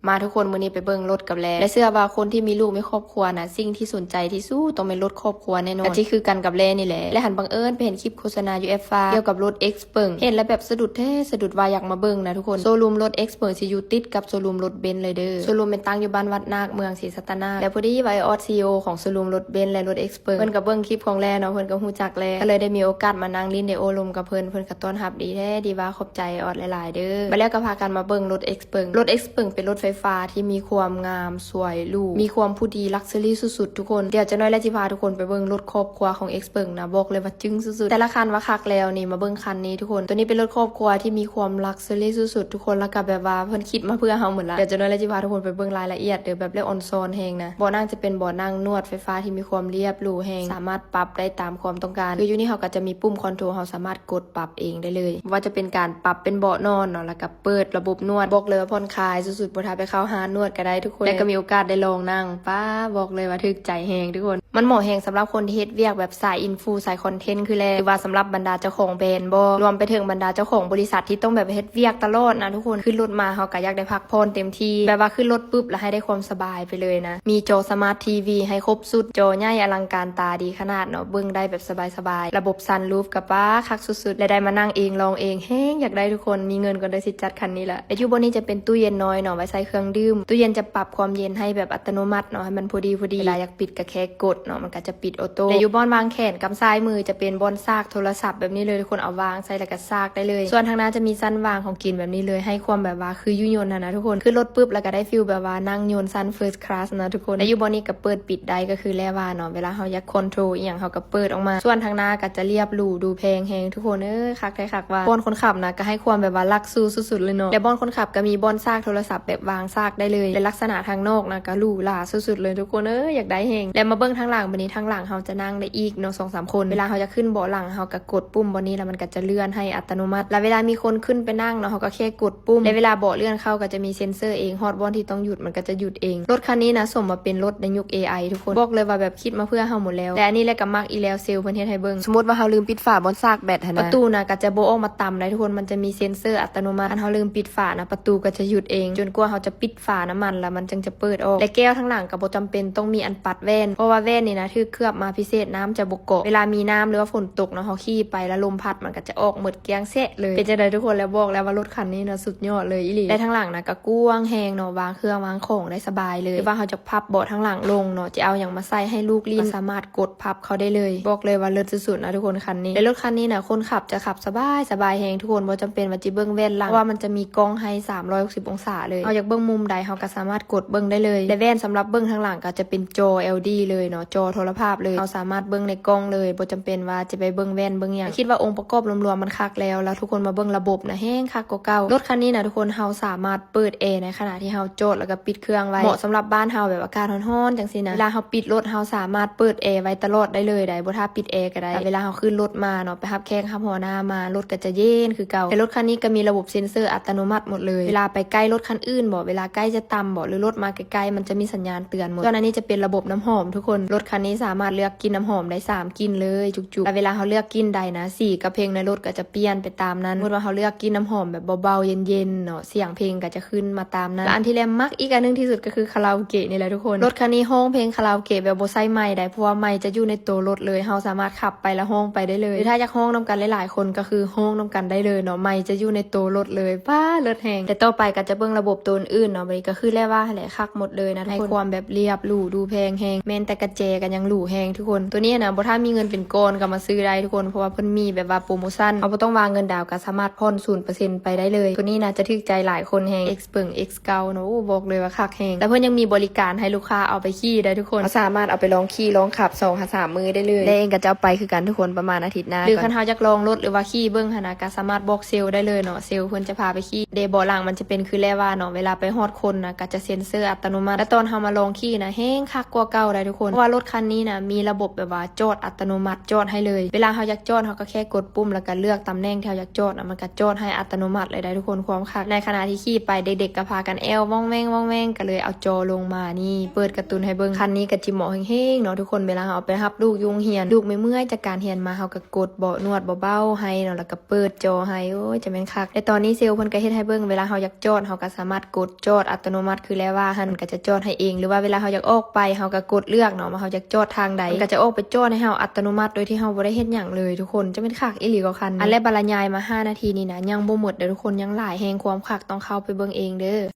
ມາທຸກຄົນ ມື້ນີ້ໄປເບິ່ງລົດກັບແລ ແລະເຊື່ອວ່າຄົນທີ່ມີລູກມີຄອບຄົວນະ ສິ່ງທີ່ສົນໃຈທີ່ສຸດຕ້ອງແມ່ນລົດຄອບຄົວແນ່ນອນ ກະຊິຄືກັນກັບແລນີ້ແຫຼະ. ແລະຫັ້ນບັງເອີນໄປເຫັນຄລິບໂຄສະນາຢູ່ແອັບຟ້າ ກ່ຽວກັບລົດ Xpeng ເຫັນແລ້ວແບບສະດຸດແທ້ສະດຸດວ່າຢາກມາເບິ່ງນະທຸກຄົນ. ໂຊຣູມລົດ Xpeng ຊິຢູ່ຕິດກັບໂຊຣູມລົດ Benz ເລີຍເດີ. ໂຊຣູມແມ່ນຕັ້ງຢູ່ບ້ານວັດນາກ ເມືອງສີສັດຕະນາກ ແລະພໍດີວ່າອ້າຍອອດ ຊີອີໂອ ຂອງໂຊຣູມລົດ Benz ແລະລົດ Xpeng ເພິ່ນກະເບິ່ງຄລິບຂອງແລເນາະ ເພິ່ນກະຮູ້ຈັກແລ ກະເລີຍໄດ້ມີໂອກາດມານັ່ງຫຼິ້ນໄດ້ໂອ້ລົມກັບເພິ່ນ ເພິ່ນກະຕ້ອນຮັບດີແທ້ ດີວ່າຂອບໃຈອອດຫຼາຍໆເດີ. ບາດແລ້ວກະພາກັນມາເບິ່ງລົດ Xpeng ລົດ Xpeng ເປັນລົດໄຟຟ້າທີ່ມີຄວາມງາມ ສວຍ ຫຼູ ມີຄວາມຜູ້ດີ luxury ສຸດໆທຸກຄົນ. ດຽວຈັກໜ້ອຍແລະຊິພາທຸກຄົນໄປເບິ່ງລົດຄອບຄົວຂອງ Xpeng ນະ ບອກເລີຍວ່າຈຶ່ງສຸດໆ. ແຕ່ລະຄັນວ່າຄັກແລ້ວນີ້ ມາເບິ່ງຄັນນີ້ທຸກຄົນ ໂຕນີ້ເປັນລົດຄອບຄົວທີ່ມີຄວາມ luxury ສຸດໆທຸກຄົນ ລະກະແບບວ່າເພິ່ນຄິດມາເພື່ອເຮົາໝົດລະ. ດຽວຈັກໜ້ອຍແລະຊິພາທຸກຄົນໄປເບິ່ງລາຍລະອຽດເດີ ແບບລະອອນຊອນແຮງນະ. ເບາະນັ່ງຈະເປັນເບາະນັ່ງນວດໄຟຟ້າທີ່ມີຄວາມລຽບຫຼູແຮງ ສາມາດປັບໄດ້ຕາມຄວາມຕ້ອງການ. ຄືຢູ່ນີ້ເຮົາກະຈະມີປຸ່ມຄອນໂທລ ເຮົາສາມາດກົດປັບເອງໄດ້ເລີຍ ບໍ່ວ່າຈະເປັນການປັບເປັນເບາະນອນເນາະ ລະກະ ເປີດລະບົບນວດ ບອກເລີຍວ່າຜ່ອນຄາຍສຸດໆ ບໍ່ຖ້າໄປເຂົ້າຮ້ານນວດກະໄດ້ທຸກຄົນ. ແລະກະມີໂອກາດໄດ້ລອງນັ່ງ ປ້າ ບອກເລີຍວ່າຖືກໃຈແຮງທຸກຄົນ. ມັນເໝາະແຮງສຳລັບຄົນທີ່ເຮັດວຽກແບບສາຍອິນຟູ ສາຍຄອນເທັນຄືແລ ຫຼືວ່າສຳລັບບັນດາເຈົ້າຂອງແບຣນບໍ ລວມໄປເຖິງບັນດາເຈົ້າຂອງບໍລິສັດທີ່ຕ້ອງແບບເຮັດວຽກຕະຫຼອດນະທຸກຄົນ. ຂຶ້ນລົດມາເຮົາກະຢາກໄດ້ພັກຜ່ອນເຕັມທີ່ ແບບວ່າຂຶ້ນລົດປຶບລະໃຫ້ໄດ້ຄວາມສະບາຍໄປເລີຍນະ. ມີຈໍສະມາດທີວີໃຫ້ຄົບຊຸດ ຈໍໃຫຍ່ອະລັງການຕາດີຂະໜາດເນາະ ເບິ່ງໄດ້ແບບສະບາຍໆ. ລະບົບ sunroof ກະປ້າຄັກສຸດໆ ແລະໄດ້ມານັ່ງເອງລອງເອງ ແຮງຢາກໄດ້ທຸກຄົນ. ມີເງິນກ່ອນເດີຊິຈັດຄັນນີ້ລະ. ແລະຢູ່ບ່ອນນີ້ຈະເປັນຕູ້ເຢັນນ້ອຍເນາະ ໄວ້ໃສ່ເຄື່ອງດື່ມ. ຕູ້ເຢັນຈະປັບຄວາມເຢັນໃຫ້ແບບອັດຕະໂນມັດເນາະ ໃຫ້ມັນພໍດີໆ. ເວລາຢາກປິດກະແຄ່ກົດເນາະ ມັນກະຈະປິດໂອໂຕ້. ແລະຢູ່ບ່ອນວາງແຂນກັບຊ້າຍມືຈະເປັນບ່ອນຊາກໂທລະສັບແບບນີ້ເລີຍທຸກຄົນ. ເອົາວາງໃສ່ລະກະຊາກໄດ້ເລີຍ. ສ່ວນທາງໜ້າຈະມີຊັ້ນວາງຂອງກິນແບບນີ້ເລີຍ ໃຫ້ຄວາມແບບວ່າຄືຢູ່ຍົນຫັ້ນນະທຸກຄົນ. ຂຶ້ນລົດປຶບລະກະໄດ້ຟີລແບບວ່ານັ່ງຍົນຊັ້ນ first class ນະທຸກຄົນ. ແລະຢູ່ບ່ອນນີ້ກະເປີດປິດໄດ້ ກະຄືແລວ່າເນາະ ເວລາເຮົາຢາກຄອນໂທລອີ່ຫຍັງເຮົາກະເປີດອອກມາ. ສ່ວນທາງໜ້າກະຈະລຽບຫຼູດູແພງແຮງທຸກຄົນເອີຍ. ຄັກແທ້ຄັກວ່າ ບ່ອນຄົນຂັບນະກະໃຫ້ຄວາມແບບວ່າລັກຊູສຸດໆເລີຍເນາະ. ແລະບ່ອນຄົນຂັບກະມີບ່ອນຊາກໂທລະສັບແບບວາງຊາກໄດ້ເລີຍ ແລະລັກສະນະທາງນອກນະກະຫຼູຫຼາສຸດໆເລີຍທຸກຄົນເອີຍ. ຢາກໄດ້ແຮງ. ແລະມາເບິ່ງທາງຫຼັງບາດນີ້ ທາງຫຼັງເຮົາຈະນັ່ງໄດ້ອີກເນາະ ສອງສາມຄົນ. ເວລາເຮົາຢາກຂຶ້ນເບາະຫຼັງ ເຮົາກະກົດປຸ່ມບ່ອນນີ້ລະມັນກະຈະເລື່ອນໃຫ້ອັດຕະໂນມັດ. ລະເວລາມີຄົນຂຶ້ນໄປນັ່ງເນາະ ເຮົາກະແຄ່ກົດປຸ່ມ ແລະເວລາເບາະເລື່ອນເຂົ້າກະຈະມີເຊັນເຊີເອງ ຮອດບ່ອນທີ່ຕ້ອງຢຸດມັນກະຈະຢຸດເອງ. ລົດຄັນນີ້ນະສົມວ່າເປັນລົດໃນຍຸກ ເອໄອ ທຸກຄົນ. ບອກເລີຍວ່າແບບຄິດມາເພື່ອເຮົາໝົດແລ້ວ. ແລະອັນນີ້ແຫຼະກະມັກອີກແລ້ວ ເຊວເພິ່ນເຮັດໃຫ້ເບິ່ງ. ສົມມຸດວ່າເຮົາລືມປິດຝາບ່ອນຊາກແບັດຫັ້ນນະ ປະຕູນະກະຈະບໍ່ອອກມາຕຳໄດ໋ທຸກຄົນ ມັນຈະມີເຊັນເຊີອັດຕະໂນມັດ. ຄັນເຮົາລືມປິດຝານະ ປະຕູກະຈະຢຸດເອງ ຈົນກວ່າເຮົາຈະປິດຝານ້ຳມັນລະມັນຈຶ່ງຈະເປີດອອກ. ແລະແກ້ວທາງຫຼັງກະບໍ່ຈຳເປັນຕ້ອງມີອັນປັດແວ່ນ ເພາະວ່າແວ່ນນີ້ນະຖືກເຄືອບມາພິເສດ ນ້ຳຈະບໍ່ເກາະ. ເວລາມີນ້ຳ ຫຼືວ່າຝົນຕົກເນາະ ເຮົາຂີ່ໄປລະລົມພັດມັນກະຈະອອກໝົດກ້ຽງແຊະເລີຍ. ເປັນຈັ່ງໃດທຸກຄົນ? ແລ້ວບອກແລ້ວວ່າລົດຄັນນີ້ນະສຸດຍອດເລີຍອີ່ຫຼີ. ແລະທາງຫຼັງນະກະກວ້າງແຮງເນາະ ວາງເຄື່ອງວາງຂອງໄດ້ສະບາຍເລີຍ. ຫຼືວ່າເຮົາຈະພັບເບາະທາງຫຼັງລົງເນາະ ຈະເອົາຫຍັງມາໃສ່ໃຫ້ລູກຫຼິ້ນ ກະສາມາດກົດພັບເຂົ້າໄດ້ເລີຍ. ບອກເລີຍວ່າເລີດສຸດໆນະທຸກຄົນຄັນນີ້. ແລະລົດຄັນນີ້ນະຄົນຂັບຈະຂັບສະບາຍ ສະບາຍແຮງທຸກຄົນ ບໍ່ຈຳເປັນວ່າຈະເບິ່ງແວ່ນຫຼັງ ເພາະວ່າມັນຈະມີກ້ອງໃຫ້ສາມຮ້ອຍຫົກສິບອົງສາເລີຍ. ເຮົາຢາກເບິ່ງມຸມໃດເຮົາກະສາມາດກົດເບິ່ງໄດ້ເລີຍ. ແລະແວ່ນສຳລັບເບິ່ງທາງຫຼັງກະຈະເປັນຈໍ ແອລດີ ເລີຍເນາະ ຈໍໂທລະພາບເລີຍ. ເຮົາສາມາດເບິ່ງໃນກ້ອງເລີຍ ບໍ່ຈຳເປັນວ່າຈະໄປເບິ່ງແວ່ນເບິ່ງຫຍັງ. ຄິດວ່າອົງປະກອບລວມໆມັນຄັກແລ້ວ ລະທຸກຄົນມາເບິ່ງລະບົບນະ ແຮງຄັກກວ່າເກົ່າ. ລົດຄັນນີ້ນະທຸກຄົນ ເຮົາສາມາດ ເປີດແອໃນຂະນະທີ່ເຮົາຈອດ ແລ້ວກະປິດເຄື່ອງໄວ້ ເໝາະສຳລັບບ້ານເຮົາແບບອາກາດຮ້ອນໆຈັ່ງຊີ້ນະ. ເວລາເຮົາປິດລົດ ເຮົາສາມາດເປີດແອໄວ້ຕະຫຼອດໄດ້ເລີຍໃດ໋ ບໍ່ຖ້າປິດແອກະໄດ້. ແລະເວລາເຮົາຂຶ້ນລົດມາເນາະ ໄປຮັບແຂກຮັບຫົວໜ້າມາ ລົດກະຈະເຢັນຄືເກົ່າ. ແລະລົດຄັນນີ້ກະມີລະບົບເຊັນເຊີອັດຕະໂນມັດໝົດເລີຍ. ເວລາໄປໃກ້ລົດຄັນອື່ນບໍ ເວລາໃກ້ຈະຕຳບໍ ຫຼືລົດມາໃກ້ໆ ມັນຈະມີສັນຍານເຕືອນໝົດ. ສ່ວນອັນນີ້ຈະເປັນລະບົບນ້ຳຫອມທຸກຄົນ. ລົດຄັນນີ້ສາມາດເລືອກກິ່ນນ້ຳຫອມໄດ້ສາມກິ່ນເລີຍຈຸກໆ. ແລະເວລາເຮົາເລືອກກິ່ນໃດນະ ສີກະເພັງໃນລົດກະຈະປ່ຽນໄປຕາມນັ້ນ. ສົມມຸດວ່າເຮົາເລືອກກິ່ນນ້ຳຫອມແບບເບົາໆ ເຢັນໆເນາະ ສຽງເພງກະຈະຂຶ້ນມາຕາມນັ້ນ. ແລະອັນທີ່ແລມັກອີກອັນໜຶ່ງທີ່ສຸດກະຄືຄາຣາໂອເກະນີ້ແຫຼະທຸກຄົນ. ລົດຄັນນີ້ຮ້ອງເພງຄາຣາໂອເກະແບບບໍ່ໃຊ້ໄມໃດ໋ ເພາະວ່າໄມຈະຢູ່ໃນໂຕລົດເລີຍ ເຮົາສາມາດຂັບໄປລະຮ້ອງໄປໄດ້ເລີຍ. ຫຼືຖ້າຢາກຮ້ອງນຳກັນຫຼາຍໆຄົນກະຄືຮ້ອງນຳກັນໄດ້ເລີຍເນາະ ໄມຈະຢູ່ໃນໂຕລົດເລີຍ. ປ້າ ເລີດແຮງ. ແຕ່ຕໍ່ໄປກະຈະເບິ່ງລະບົບໂຕອື່ນໆເນາະ. ບາດນີ້ກະຄືແລວ່າຫັ້ນແຫຼະ ຄັກໝົດເລີຍນະ ໃຫ້ຄວາມແບບລຽບຫຼູດູແພງແຮງ. ແມ່ນແຕ່ກະແຈກະຍັງຫຼູແຮງທຸກຄົນ. ໂຕນີ້ນະບໍ່ຖ້າມີເງິນເປັນກ້ອນກະມາຊື້ໄດ້ທຸກຄົນ ເພາະວ່າເພິ່ນມີແບບວ່າໂປຣໂມຊັນ ເຮົາບໍ່ຕ້ອງວາງເງິນດາວ ກະສາມາດຜ່ອນສູນເປີເຊັນໄປໄດ້ເລີຍ. ໂຕນີ້ນະຈະຖືກໃຈຫຼາຍຄົນແຮງ Xpeng X ເກົ້າເນາະ ໂອ້ ບອກເລີຍວ່າຄັກແຮງ. ແລະເພິ່ນຍັງມີບໍລິການໃຫ້ລູກຄ້າເອົາໄປຂີ່ໄດ້ທຸກຄົນ ເຮົາສາມາດເອົາໄປລອງຂີ່ລອງຂັບສອງຫາສາມມື້ໄດ້ເລີຍ. ແລະເອງກະຈະເອົາໄປຄືກັນທຸກຄົນ ປະມານອາທິດໜ້າ. ຫຼືຄັນເຮົາຢາກລອງລົດ ຫຼືວ່າຂີ່ເບິ່ງຫັ້ນນະ ກະສາມາດບອກເຊວໄດ້ເລີຍເນາະ ເຊວເພິ່ນຈະພາໄປຂີ່. ເດ ເບາະຫຼັງມັນຈະເປັນຄືແລວ່າເນາະ ເວລາໄປຮອດຄົນນະກະຈະເຊັນເຊີອັດຕະໂນມັດ. ແລະຕອນເຮົາມາລອງຂີ່ນະ ແຮງຄັກກວ່າເກົ່າໄດ໋ທຸກຄົນ ເພາະວ່າລົດຄັນນີ້ນະມີລະບົບແບບວ່າຈອດອັດຕະໂນມັດ ຈອດໃຫ້ເລີຍ. ເວລາເຮົາຢາກຈອດ ເຮົາກະແຄ່ກົດປຸ່ມ ແລ້ວກະເລືອກຕຳແໜ່ງທີ່ເຮົາຢາກຈອດນະ ມັນກະຈອດໃຫ້ອັດຕະໂນມັດເລີຍໄດ໋ທຸກຄົນ. ຄວາມຄັກໃນຂະນະທີ່ຂີ່ໄປ ເດັກໆກະພາກັນແອວວ່ອງແວ່ງໆ ກະເລີຍເອົາຈໍລົງມານີ້ ເປີດກາຕູນໃຫ້ເບິ່ງ. ຄັນນີ້ກະຈິເໝາະແຮງໆເນາະທຸກຄົນ ເວລາເຮົາໄປຮັບລູກຢູ່ໂຮງຮຽນ ລູກເມື່ອຍໆຈາກການຮຽນມາ ເຮົາກະກົດເບາະນວດເບົາໆໃຫ້ເນາະ ແລ້ວກະເປີດຈໍໃຫ້ ໂອ້ຍ ຈະແມ່ນຄັກ. ແລະຕອນນີ້ເຊວເພິ່ນກະເຮັດໃຫ້ເບິ່ງ ເວລາເຮົາຢາກຈອດ ເຮົາກະສາມາດກົດ ຈອດອັດຕະໂນມັດ ຄືແລ້ວວ່າຫັ້ນ ມັນກໍຈະຈອດໃຫ້ເອງ ຫຼືວ່າເວລາເຮົາຢາກອອກໄປ ເຮົາກໍກົດເລືອກເນາະ ວ່າເຮົາຢາກຈອດທາງໃດ ມັນກໍຈະອອກໄປຈອດໃຫ້ເຮົາອັດຕະໂນມັດ ໂດຍທີ່ເຮົາບໍ່ໄດ້ເຮັດຫຍັງເລີຍທຸກຄົນ. ຈະແມ່ນຄັກອີ່ຫຼີກໍຄັນນີ້. ອັນແລະ ບັດລະຍາຍມາຫ້ານາທີນີ້ນະ ຍັງບໍ່ໝົດເດີທຸກຄົນ ຍັງຫຼາຍແຮງຄວາມຄັກ ຕ້ອງເຂົ້າໄປເບິ່ງເອງເດີ.